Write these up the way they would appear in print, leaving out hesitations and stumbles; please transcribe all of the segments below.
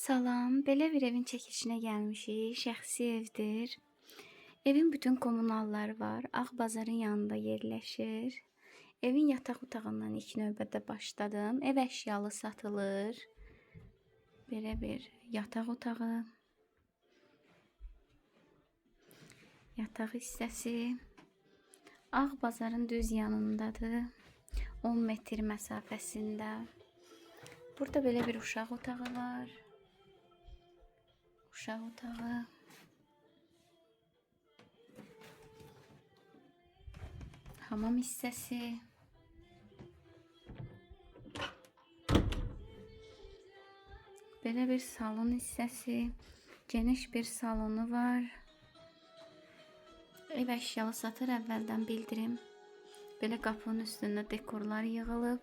Salam, belə bir evin çəkilişinə gəlmişik. Şəxsi evdir. Evin bütün kommunalları var. Ağ bazarın yanında yerləşir. Evin yataq otağından ilk növbədə başladım. Ev əşyalı satılır. Belə bir yataq otağı. Yataq hissəsi. Ağ bazarın düz yanındadır. 10 metr məsafəsində. Burada belə bir uşaq otağı var. Uşaq otağı. Hamam hissəsi. Belə bir salon hissəsi. Geniş bir salonu var. Ev əşyalı satır, əvvəldən bildirim. Belə qapının üstündə dekorlar yığılıb.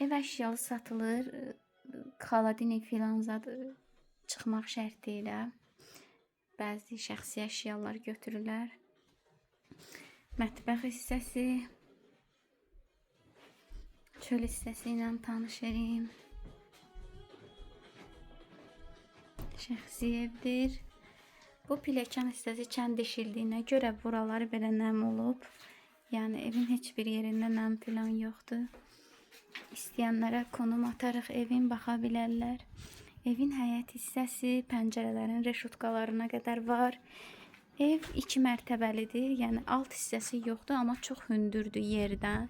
Ev əşyalı satılır. Xolodilnik filan zad çıxmaq şərti ilə. Bəzi şəxsi əşyalar götürürlər. Mətbəx hissəsi. Çöl hissəsi ilə tanış edeyim. Şəxsi evdir. Bu pilləkən hissəsi çən deşildiyinə görə buraları belə nəm olub. Yəni evin heç bir yerində nəm filan yoxdur. İstəyənlərə konum atarıq, evin baxa bilərlər. Evin həyət hissəsi pəncərələrin reşutkalarına qədər var. Ev 2 mərtəbəlidir. Yəni alt hissəsi yoxdur, amma çox hündürdür yerdən.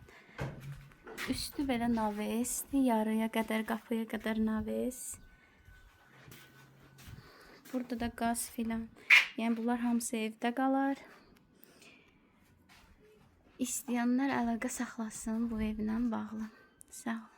Üstü belə navesdir, yarıya qədər, qapıya qədər naves. Burada da qaz filan. Yəni bunlar hamısı evdə qalar. İstəyənlər əlaqə saxlasın bu evlə bağlı. Sağ olun.